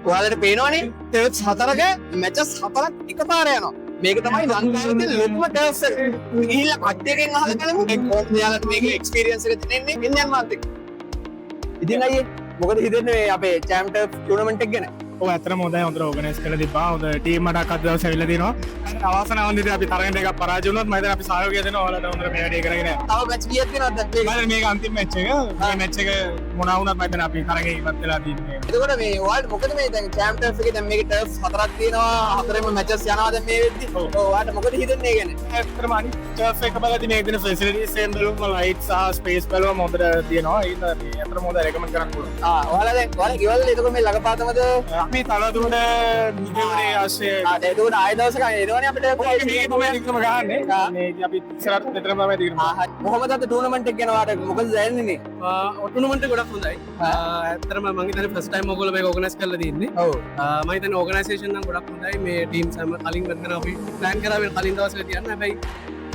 ඔයාලට පේනවනේ ටර්ෆ්ස් හතරක මැචස් හතරක් එකපාර යනවා. මේක තමයි ලංකාවේ තියෙන ලොකුම ටර්ෆ්ස් එක. ගිහිල්ලා කට්ටියගෙන් අහලා බලමු මේ කොහොමද ඔයාලට මේකේ එක්ස්පීරියන්ස් එක දැනෙන්නේ. එන්න යන්න මාත් එක්ක. ඉතින් අයියේ, මොකද හිතෙන්නේ මේ අපේ චෑම් ටර්ෆ් ටූර්නමන්ට් එක ගැන? ඔව්, ඇත්තටම හොඳයි. හොඳට ඕගනයිස් කරලා තිබ්බා. හොඳ ටීම් එකක් අද දවසේ ඇවිල්ලා තියෙනවා. අවාසනාවන්ත විදිහට අපි තරඟ දෙකක් පරාජය වුණොත් මම හිතන්නේ අපි සහයෝගය දෙනවා ඔයාලට හොඳට මේ වැඩේ කරගෙන යන්න. තව මැච් කීයක් තියෙනවද දැන් මේක? මම හිතන්නේ මේක අන්තිම මැච් එක. මේ මැච් එක මොනවා වුණත් මම හිතන්නේ අපි තරඟේ ඉවත් වෙලා තියෙන්නේ. එතකොට මේ ඔයාලට මොකද මේ දැන් චෑම් ටර්ෆ් එකේ දැන් මේකේ ටර්ෆ්ස් හතරක් තියෙනවා, හතරෙම මැචස් යනවා දැන් මේ වෙද්දි. ඔව්. ඔව්, ඔයාලට මොකද හිතෙන්නේ ඒ ගැන? ඇත්තටම අනිත් ටර්ෆ් එක බලද්දි මේ තියෙන ෆැසිලිටිස් එකෙන් බලුවම, ලයිට් සහ ස්පේස් බලුවම හොඳට තියෙනවා. ඒ හින්දා මේ ඇත්තටම හොඳ රෙකමන්ඩ් කරන්න පුළුවන්. ආ, ඔයාලා දැන් ඔයාලා ගෙවල් එතකොට මේ ළඟපාතමද? අපි තලතුණට මිදියවරේ ආශ්‍රය. ආ, දැන් එතකොට ආයෙ දවසක එනවනේ අපිට. මේක තමයි දිගටම ගහන්නේ. ආ. මේ ඉතින් අපි ඉස්සරහට මෙතනම තමයි දිගටම. ආ, හරි. කොහොමද අද ටූර්නමන්ට් එක ගැන ඔයාලට මොකද දැනෙන්නේ? ටූර්නමන්ට් එක ගොඩක් හොඳයි. ඇත්තටම මං හිතන්නේ ෆස්ට් ටයිම් ඔයගොල්ලෝ මේක ඕගනයිස් කරලා තියෙන්නේ. ඔව්. මං හිතන්නේ ඕගනයිසේෂන් නම් ගොඩක් හොඳයි. මේ ටීම්ස් හැම කලින් වෙනකන් අපි ප්ලෑන් කරා මේ කලින් දවස්වල තියන්න. හැබැයි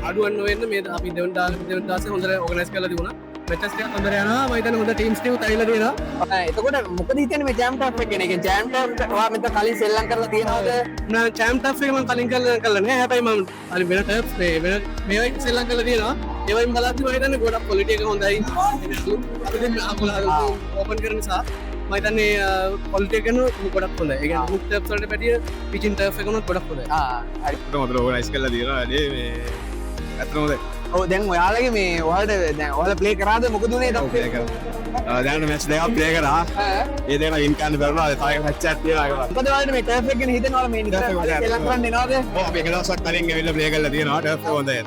අඩුවක් නොවෙන්න මේ අපි දෙවන දවසේ හොඳට ඕගනයිස් කරලා තිබුණා. මැචස් ටිකක් හොඳට යනවා. මං හිතන්නේ හොඳ ටීම්ස් ටිකත් ඇවිල්ලා තියෙනවා. ආ, එතකොට මොකද හිතෙන්නේ මේ චෑම් ටර්ෆ් එක ගැන? ඒ කියන්නේ චෑම් ටර්ෆ් ඔයා මෙතන කලින් සෙල්ලම් කරලා තියෙනවද? නෑ, චෑම් ටර්ෆ් එක මං කලින් කරලා නෑ. හැබැයි මං කලින් වෙන ටර්ෆ්ස් මේ වෙන මේවා සෙල්ලම් කරලා තියෙනවා. ඒවයින් බලද්දි මං හිතන්නේ ගොඩක් ක්වොලිටි එක හොඳයි. අපි දැන් ඕපන් කරන නිසා මං හිතන්නේ ක්වොලිටි එක ගොඩක් හොඳයි. ඒ කියන්නේ අමුත් ටර්ෆ්ස් වලට වැඩිය පිචින් ටර්ෆ් එක උනත් ගොඩක් හොඳයි. ආ, හරි. හොඳට ඕගනයිස් කරලා තියෙනවා වැඩේ. මේ ඇත්තටම හොඳයි. ඔව්, දැන් ඔයාලගේ මේ ඔයාලට දැන් ඔයාලා ප්ලේ කරාද? මොකද උනේ? ඔව්, ප්ලේ කරා. දැන් මැච් දෙකක් ප්ලේ කරා. ඒ දෙක වින් කරන්න බැරුණා. තව එක මැච් එකක් තියෙනවා ඒක. මොකද ඔයාලට මේ ටර්ෆ් එක ගැන හිතෙනවා? ඔයාලා මේ නිතර ටර්ෆ් එක හොඳයි. සෙල්ලම් කරන්න එනවද? ඔව්, අපි එක දවසක් කලින් ඇවිල්ලා ප්ලේ කරලා තියෙනවා. ටර්ෆ් එක හොඳයි.